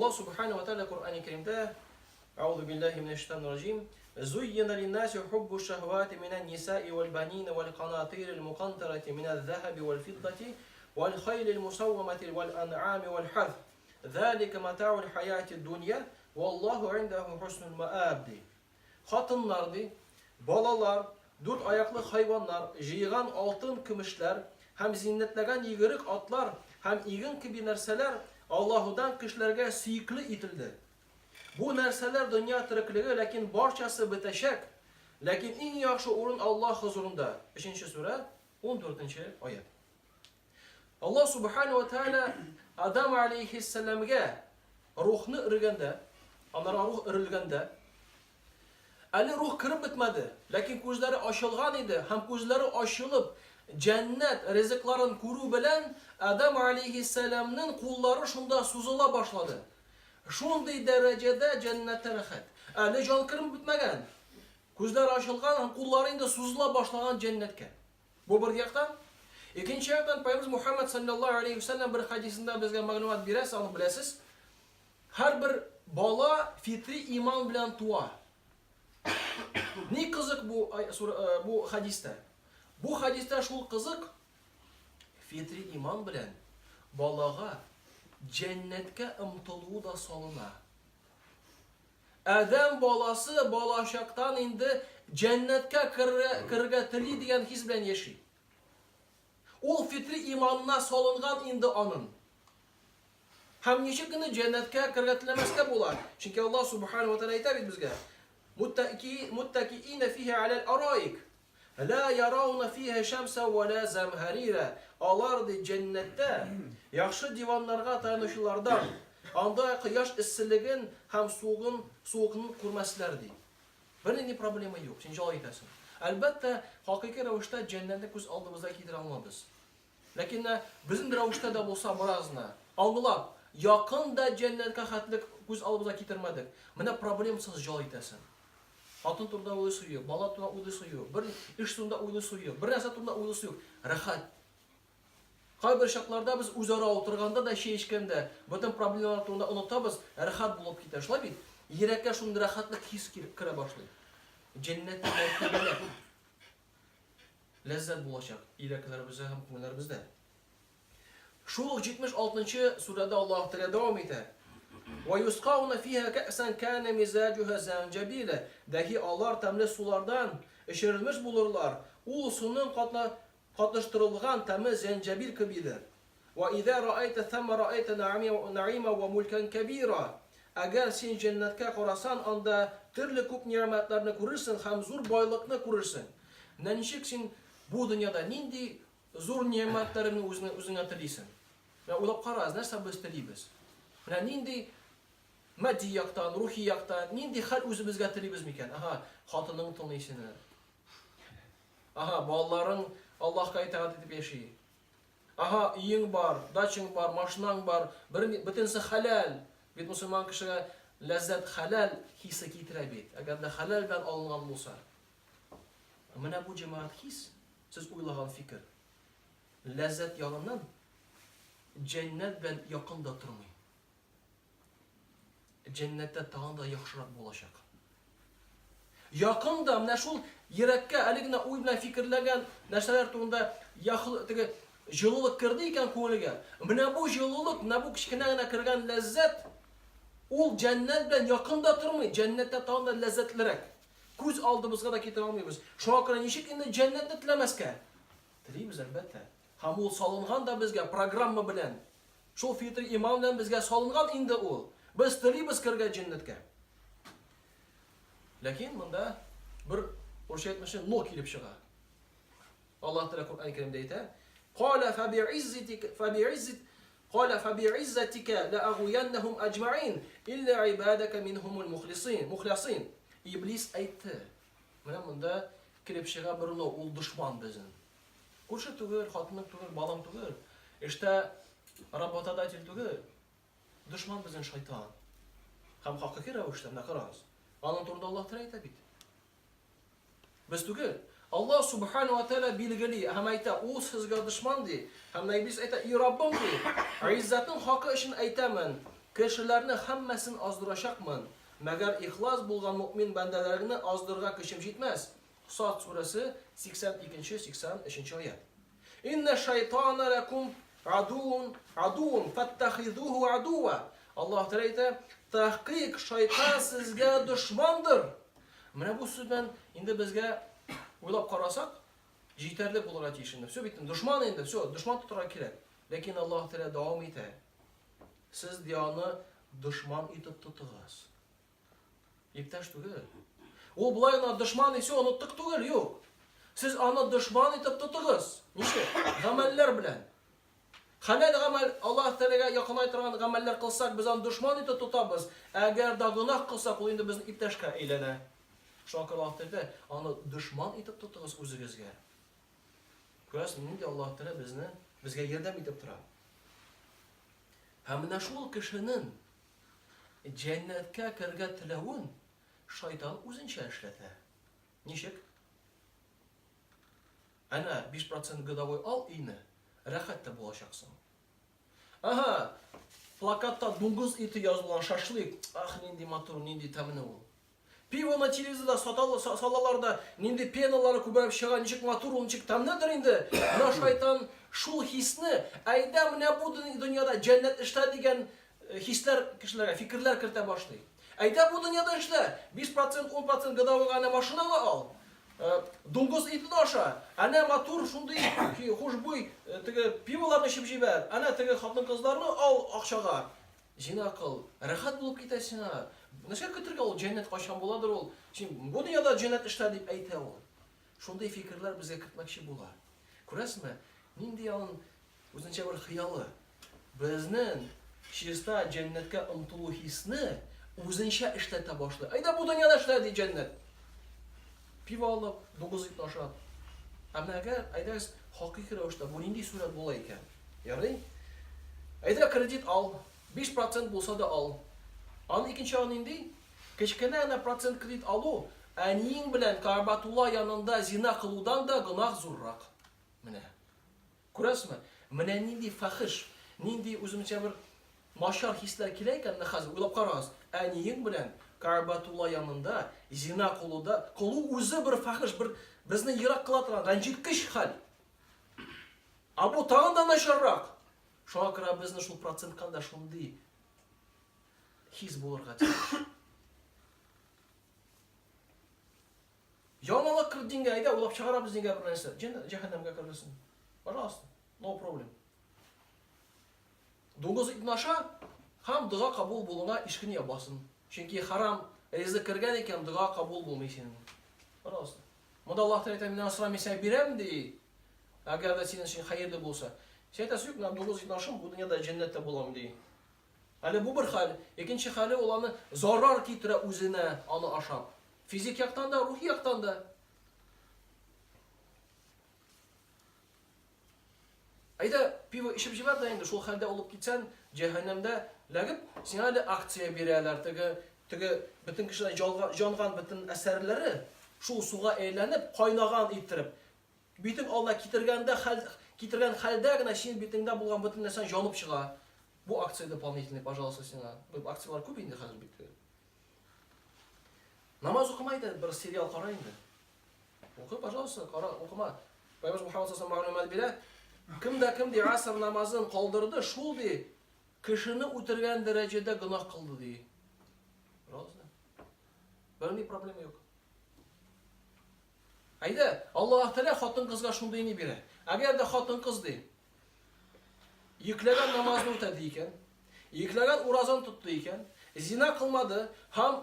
Аллаһ субхана ва тааля Коръәни Кәримдә Аузу биллахи минәш шайтанир раҗим. Зуййина линнаси хуббу шахвати минән нисаи вал банина вал канатирил мукантарати минәз захаби вал фиддати вал хайлил мусаввамати вал ан'ами вал харс. Залика матаул хаяти дунья валлаху индаху хуснул мааб ди. Хатыннар ди, балалар, дүрт аяклы хайваннар, җыйган алтын, көмешләр һәм зиннәтләгән йөгерек атлар һәм иген кеби нәрсәләр Аллаһудан кешеләргә сөекле ителде. Бу нәрсәләр дөнья тереклеге, ләкин барчасы бетәчәк. Ләкин иң яхшы урын Аллаһ хозурында. Өченче сүрә, 14 нче аять. Аллаһ Субхану ва Тааля Адам алейхиссәламгә рухны өргәндә, анарга рух өрелгәндә, әле рух кереп бетмәде, ләкин күзләре ачылган иде һәм күзләре ачылып, җәннәт ризыкларын күрү белән Адам алейхиссәламнең куллары шунда сузыла башлады. Шундый дәрәҗәдә җәннәттә рәхәт. Әле җан кереп бетмәгән. Күзләре ачылган һәм куллары инде сузыла башлаган җәннәткә. Бу бер яктан. Икенче яктан, Пәйгамбәребез Мухаммад саллаллаһу алейһи ва сәлләм бер хәдисендә безгә мәгълүмат бирә, сез аны беләсез. Һәрбер бала фитри иман белән туа. Ни кызык бу э, бу хәдистә? Бу хәдистә шул кызык, фитри иман белән балага җәннәткә омтылу да салына. Адәм баласы балачактан инде җәннәткә керергә тели дигән хис белән яши. Ул фитри иманына салынган инде анын. Һәм ничек инде җәннәткә керергә теләмәскә була? Чөнки Аллаһ субхану ва тааля әйтә бит безгә: "Муттаки муттакиина фиһа алал араик. Ла ярауна фиһа шәмсә вә ла зәмһәрирә. Алар, ди, җәннәттә яхшы диваннарга таянучылардан, анда кояш эсселеген һәм суыгын, суыкны күрмәсләр, ди. Бернинди проблема юк, син җал итәсең. Әлбәттә, хакыйкый рәвештә җәннәтне күз алдыбызда китерә алмабыз. Ләкин менә безнең рәвештә дә булса беразны аңлап, якын да җәннәткә хәтлек күз алдыбызга китермәдек. Менә проблемасыз җал итәсең. Хатын турында уйлыйсы юк, бала турында уйлыйсы юк, бер эш турында уйлыйсы юк, бер нәрсә турында уйлыйсы юк. Рәхәт. Кайбер чакларда без үзара утырганда да, чәй эчкәндә, бөтен проблемалар турында онытабыз, рәхәт булып китә. Шулай бит? Йөрәккә шундый рәхәтлек хис керә башлый. Җәннәттә мәртәбәләр. Ләззәт булачак йөрәкләребездә һәм күңелләребездә. Шул ук 76 нчы сүрәдә Аллаһ Тәгалә дәвам итә. Ва юсқауна фиһа кәсан кана мизаҗуһа занҗабила. Дәһи алар тәмле сулардан эчерелмеш булырлар. Ул суның катна катыштырылган тәме зәнҗәбил кебидер. Ва иза раайта сәмма раайта наима ва мулкан кәбира. Әгәр син җәннәткә карасан, анда төрле күп нигъмәтләрне күрерсең һәм зур байлыкны күрерсең. Менә ничек син бу дөньяда нинди Зур нигъмәтләреңне үзеңә, үзеңә телисең. Менә уйлап карагыз, нәрсә без телибез? Менә нинди матди яктан, рухи яктан, нинди хәл үзебезгә телибез микән? Ага, хатының тыңлый сине. Ага, балаларың Аллаһка итагать итеп яши. Ага, өең бар, дачаң бар, машинаң бар, бер, бөтенесе хәләл. Бит мусульман кешегә ләззәт хәләл хисе китерә бит. Әгәр дә хәләл белән алынган булса. Менә бу җәмәгать хис, сез уйлаган фикер, ләззәт ягыннан җәннәт белән якын да тормый. Җәннәттә тагын да яхшырак булачак. Якын да менә шул йөрәккә әле генә уй белән фикерләгән нәрсәләр турында яхлы теге җылылык керде икән күңелгә. Менә бу җылылык, менә бу кечкенә генә кергән ләззәт ул җәннәт белән якын да тормый, җәннәттә тагын да ләззәтлерәк. Күз алдыбызга да китерә алмыйбыз. Шуңа күрә ничек инде җәннәтне теләмәскә? Телибез, әлбәттә. Һәм ул салынган да безгә программа белән. Шул фитр иман белән безгә салынган инде ул. Без телибез керергә җәннәткә. Ләкин монда бер урысча әйтмешли но килеп чыга. Аллаһ Тәгалә Коръән Кәримдә әйтә: "Кала фабииззатика фабииззат Кала фабииззатика лаагуяннахум аҗмаин илля ибадака минһумул мухлисин." Мухласин. Иблис әйтте. Менә монда килеп чыга бер но, ул дошман безнең. Күрше түгел, хатының түгел, балаң түгел, эштә работодатель түгел. Дошман безнең шайтан. Һәм хакыйкый рәвештә, менә карагыз. Аның турында Аллаһ Тәгалә әйтә бит. Без түгел. Аллаһ Субхану ва Тәгалә билгели һәм әйтә, ул сезгә дошман ди. Һәм Иблис әйтә, и Раббым ди, гыйззәтең хакы өчен әйтәмен. Кешеләрне һәммәсен аздырачакмын, мәгәр ихлас булган мөэмин бәндәләреңне аздырырга көчем җитмәс. Сад сүрәсе, 82 нче, 83 нче аять. Иннә шайтана ләкум адуун, адуун, фәттәхизуху адуа. Аллаһ Тәгалә әйтә, тәхкыйк шайтан сезгә дошмандыр. Менә бу сүз белән инде безгә уйлап карасак, җитәрлек булырга тиеш инде. Все бит, дошман инде, все, дошман тотарга кирәк. Ләкин Аллаһ Тәгалә дәвам итә. Сез ди аны дошман итеп тотыгыз. Иптәш түгел. Ул болай гына дошман и все, оныттык түгел, юк. Сез аны дошман итеп тотыгыз. Ничек? Гамәлләр белән. Хәләл гамәл, Аллаһ Тәгаләгә якынай торган гамәлләр кылсак, без аны дошман итеп тотабыз. Әгәр дә гөнаһ кылсак, ул инде безнең иптәшкә әйләнә. Шуңа күрә Аллаһ Тәгалә аны дошман итеп тотыгыз үзегезгә. Күрәсең, нинди Аллаһ Тәгалә безне безгә ярдәм итеп тора. Һәм менә шул кешенең Җәннәткә керергә теләвен шайтан үзенчә эшләтә. Ничек? Әнә 5% годовой ал өйне, рәхәт тә булачаксың. Ага, плакатта дуңгыз ите язылган шашлык, ах, нинди матур, нинди тәмле ул. Пивоны телевизорда саталы, салалар да, нинди пеналары күбәеп чыга, ничек матур ул, ничек тәмледер инде. Менә шайтан шул хисне, әйдә менә бу дөньяда җәннәт эшлә дигән э, хисләр кешеләргә, фикерләр кертә башлый. Әйдә бу дөньяда эшлә, 5%, 10% годовойга әнә машинаңны ал. Э, дуңгыз итен аша, әнә матур шундый хушбуй э, теге пиволарны эчеп җибәр, әнә теге хатын-кызларны ал акчага. Зина кыл, рәхәт булып китә сиңа. Нәрсә көтергә ул җәннәт кайчан буладыр ул? Син бу дөньяда җәннәт эшлә дип әйтә ул. Шундый фикерләр безгә кертмәкче була. Күрәсезме, нинди аның үзенчә бер хыялы. Безнең чиста җәннәткә омтылу хисне үзенчә эшләтә башлый. Әйдә бу дөньяда эшлә ди җәннәт. Пиво алып, дуңгыз итен ашап. Ә менә әгәр, әйдәгез, хакыйкый рәвештә бу нинди сурәт була икән? Ярый. Әйдә кредит ал. 5% булса да ал. Аның икенче ягы нинди? Кечкенә генә процент кредит алу, әниең белән Каабатулла янында зина кылудан да гөнаһ зуррак. Менә. Күрәсезме? Менә нинди фахиш, нинди үземчә бер начар хисләр килә икән, менә хәзер уйлап карагыз. Әниең белән Каабатулла янында зина кылуда, кылу үзе бер фахиш, бер безне ерак кыла торган рәнҗеткеч хәл. Ә бу тагын да начаррак. Шуңа күрә безне шул процентка да шундый хис булырга тиеш. Яңалык керт дингә, әйдә, уйлап чыгарабыз дингә бер нәрсә. Җәһәннәмгә керерсең. Пожалуйста, no problem. Дуңгыз итен аша һәм дога кабул булуына ишкене ябасын. Чөнки харам ризык кергән икән, дога кабул булмый синең. Пожалуйста. Монда Аллаһ Тәгалә әйтә, мин аны сорам, мин сиңа бирәм, ди. Әгәр дә синең өчен хәерле булса. Син әйтәсең, юк, мин дуңгыз итен ашыйм, бу дөньяда җәннәттә булам, ди. Әле бу бер хәл. Икенче хәле ул аны зарар китерә үзенә, аны ашап. Физик яктан да, рухи яктан да. Әйдә, пиво эчеп җибәр дә инде, шул хәлдә улып китсән, җәһәннәмдә ләгеп, сиңа әле акция бирәләр, теге, теге бөтен кешеләр җанган бөтен әсәрләре шул суга әйләнеп, кайнаган иттереп, битең алдына китергәндә хәл, китергән хәлдә генә синең битеңдә булган бөтен нәрсә җанып чыга. Бу акция дополнительный, пожалуйста, сиңа. Бу акцияләр күп инде хәзер бит. Намаз укымай да бер сериал кара инде. Укы, пожалуйста, кара, укыма. Пәйгамбер Мухаммад саллаллаху алейһи мәгълүмат бирә. Кем дә кем ди аср намазын калдырды, шул ди кешене үтергән дәрәҗәдә гөнаһ кылды ди. Пожалуйста. Берни проблема юк. Әйдә, Аллаһ Тәгалә хатын-кызга шундый ни бирә. Әгәр дә хатын-кыз ди, йөкләгән намазны үтәде икән, йөкләгән уразаны тотты икән, зина кылмады һәм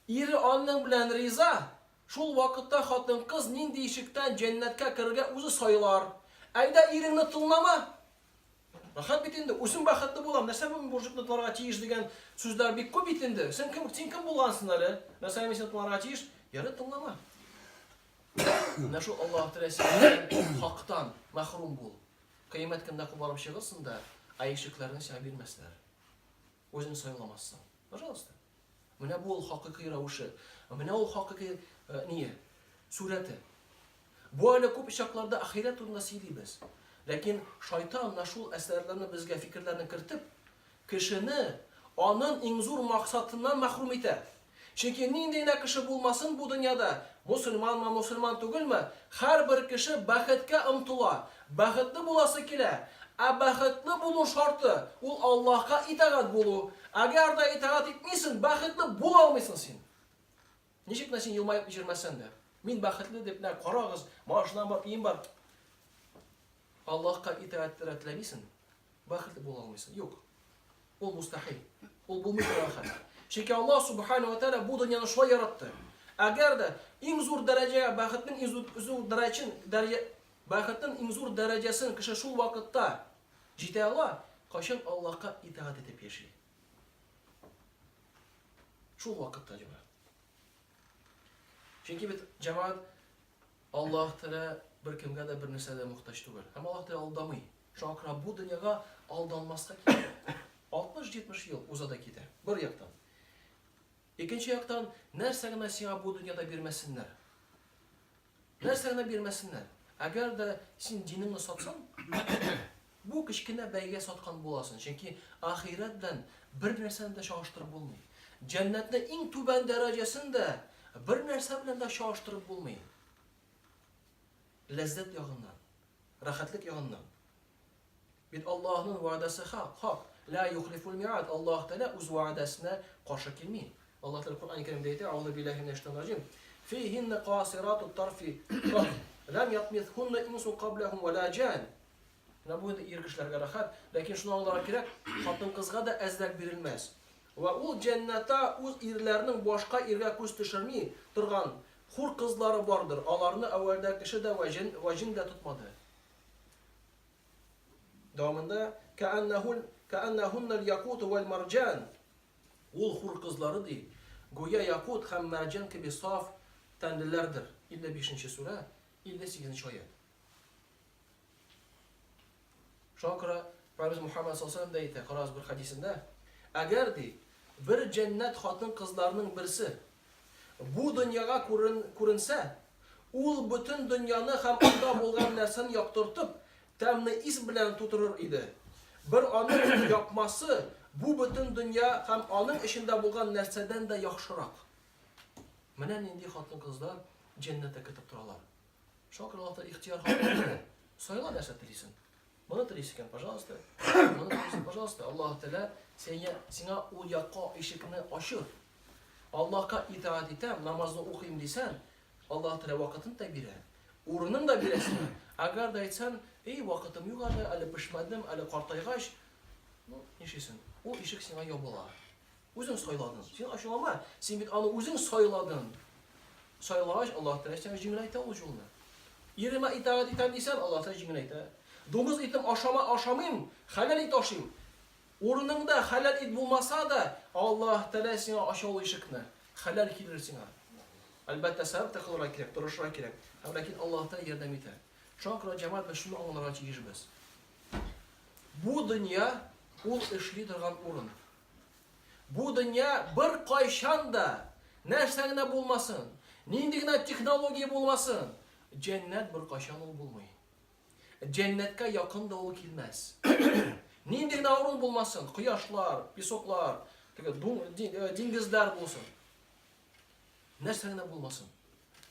ире аның белән риза, Шул вакытта хатын-кыз нинди ишектән җәннәткә керергә үзе сайлар. Әйдә, иреңне тыңлама! Рәхәт бит инде, үзем бәхетле булам, нәрсә бу мин мужикны тыңларга тиеш дигән сүзләр бик күп бит инде. Син кем, син кем булгансың әле? Нәрсә мин сине тыңларга тиеш? Ярый, тыңлама. Менә шул Аллаһ Тәгалә синнән хактан мәхрүм бул. Кыямәт көнендә кубарып чыгырсың да, ә ишекләрне сиңа бирмәсләр. Үзең сайламассың. Пожалуйста. Менә бу ул хакыйкый рәвеше. Менә ул хакыйкый э, ние? Сурәте. Бу әле күп чакларда ахирәт турында сөйлибез. Ләкин шайтан менә шул әсәрләрне безгә фикерләрне кертеп, кешене анын иң зур максатыннан мәхрүм итә. Чөнки нинди генә кеше булмасын бу дөньяда, мосылманмы, мосылман түгелме, һәрбер кеше бәхеткә омтыла, бәхетле буласы килә. Ә бәхетле булу шарты, ул Аллаһка итагать булу. Әгәр дә итагать итмисең, бәхетле була алмыйсың син. Ничек менә син елмаеп йөрмәсәң дә. Мин бәхетле дип, менә карагыз, машинам бар, өем бар. Аллаһка итагать итәргә теләмисең, бәхетле була алмыйсың. Юк. Ул мустахил. Ул булмый торган хәл. Чөнки Аллаһ субхану ва тааля бу дөньяны шулай яратты. Әгәр дә иң зур дәрәҗәгә бәхетнең иң зур дәрәҗәсен, дәрәҗә бәхетнең иң зур дәрәҗәсен кеше шул вакытта җитә ала, кайчан Аллаһка итагать итеп яши. Шул вакытта җәмәгать. Чөнки бит җәмәгать Аллаһ Тәгалә беркемгә дә бер нәрсә дә мохтаҗ түгел. Һәм Аллаһ Тәгалә алдамый. Шуңа күрә бу дөньяга алданмаска кирәк. 60-70 ел уза да китә. Бер яктан. Икенче яктан, нәрсә генә сиңа бу дөньяда бирмәсеннәр. Нәрсә генә бирмәсеннәр. Әгәр дә син динеңне сатсаң, бу кечкенә бәйгә саткан буласың. Чөнки ахирәт белән бер нәрсәне дә чагыштырып булмый. Җәннәтне иң түбән дәрәҗәсен дә бер нәрсә белән дә чагыштырып булмый. Ләззәт ягыннан, рәхәтлек ягыннан. Бит Аллаһның вәгъдәсе хак, хак. Ла юхлифул миад. Аллаһ Тәгалә үз вәгъдәсенә каршы килми. Аллаһ Тәгалә Коръән Кәримдә әйтә, Аузу биллаһи минәш шайтанир раҗим. Фихинна касирату тарфи тарф. Лам ятмисхунна инсун каблахум ва ла җан. Менә бу инде ир кешеләргә рәхәт, ләкин шуны аңларга кирәк, хатын-кызга да әзрәк бирелмәс. Вә ул җәннәтә үз ирләренең башка иргә күз төшерми торган хур кызлары бардыр, аларны әүвәлдә кеше дә вә җен, вә җен дә тотмады. Дәвамында кәәннәһун кәәннәһуннал якуту вәл марҗан. Ул хур кызлары ди, гүя якут һәм мәрҗән кеби саф тәнлеләрдер. 55 нче сүрә, 58 нче аять. Шуңа күрә Пәйгамбәребез Мухаммад саллаллаһу алейһи ва сәлләм дә әйтә, карагыз бер хәдисендә, әгәр ди, бер җәннәт хатын-кызларының берсе Бу дөньяга күрен, күренсә, ул бөтен дөньяны һәм анда булган нәрсәне яктыртып, тәмле ис белән тутырыр иде. Бер аның япмасы бу бөтен дөнья һәм аның эчендә булган нәрсәдән дә яхшырак. Менә нинди хатын-кызлар җәннәттә көтеп торалар. Шуңа күрә Аллаһ Тәгалә ихтияр хакы бирә. Сайла нәрсә телисең. Моны телисең икән, пожалуйста. Моны телисең, пожалуйста. Аллаһ Тәгалә сиңа, сиңа ул якка ишекне ачыр. Аллаһка итагать итәм, намазны укыйм дисәң, Аллаһ Тәгалә вакытын да бирә, урынын да бирә сиңа. Әгәр дә әйтсәң, эй, вакытым юк әле, әле пешмәдем, әле картайгач, ну, нишлисең? Ул ишек сиңа ябыла. Үзең сайладың. Син ачуланма, син бит аны үзең сайладың. Сайлагач, Аллаһ Тәгалә сиңа җиңеләйтә ул юлны. Иремә итагать итәм дисәң, Аллаһ Тәгалә җиңеләйтә. Дуңгыз итен ашама, ашамыйм, хәләл ит ашыйм. Урыныңда хәләл ит булмаса да, Аллаһ Тәгалә сиңа ача ул ишекне. Хәләл килер сиңа. Әлбәттә, сәбәп тә кылырга кирәк, тырышырга кирәк. Һәм ләкин Аллаһ Тәгалә ярдәм итә. Шуңа күрә, җәмәгать, без шуны аңларга тиешбез. Бу дөнья ул эшли торган урын. Бу дөнья беркайчан да, нәрсә генә булмасын, нинди генә технология булмасын, җәннәт беркайчан ул булмый. Җәннәткә якын да ул килмәс. Нинди генә урын булмасын, кояшлар, песоклар, теге э, диңгезләр булсын. Нәрсә генә булмасын.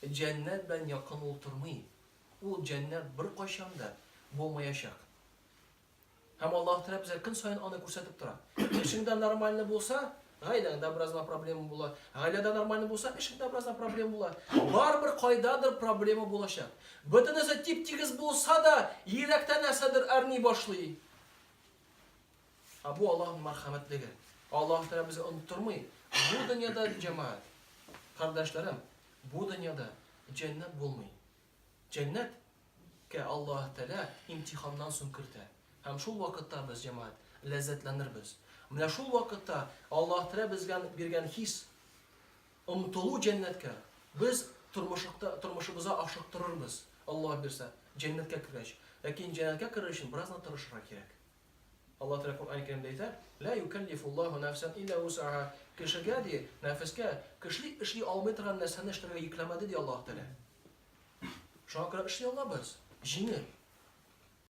Җәннәт белән якын ул тормый. Ул җәннәт беркайчан да булмаячак. Һәм Аллаһ Тәгалә безгә көн саен аны күрсәтеп тора. Эшеңдә нормально булса, гаиләңдә бераз гына проблема була. Гаиләдә нормально булса, эшеңдә бераз гына проблема була. Барыбер кайдадыр проблема булачак. Бөтенесе тип-тигез булса да, йөрәктә нәрсәдер әрни башлый. Ә бу Аллаһның мәрхәмәтлеге. Аллаһ Тәгалә безне оныттырмый. Бу дөньяда, җәмәгать, кардәшләрем, бу дөньяда җәннәт булмый. Җәннәт кә Аллаһ Тәгалә имтиханнан соң кертә. Һәм шул вакытта без, җәмәгать, ләззәтләнербез. Менә шул вакытта Аллаһ Тәгалә безгә биргән хис, омтылу җәннәткә, без тормышыкта, тормышыбыза ашыктырырбыз, Аллаһ бирсә, җәннәткә кергәч. Ләкин җәннәткә керер өчен бераз гына тырышырга кирәк. Аллаһ Тәгалә Коръән Кәримдә әйтә, Ла юкәллифуллаһу нәфсән илля вусаһа. Кешегә, ди, нәфескә, кеше эшли алмый торган нәрсәне эшләргә йөкләмәде, ди Аллаһ Тәгалә. Шуңа күрә эшли алабыз. Җиңел.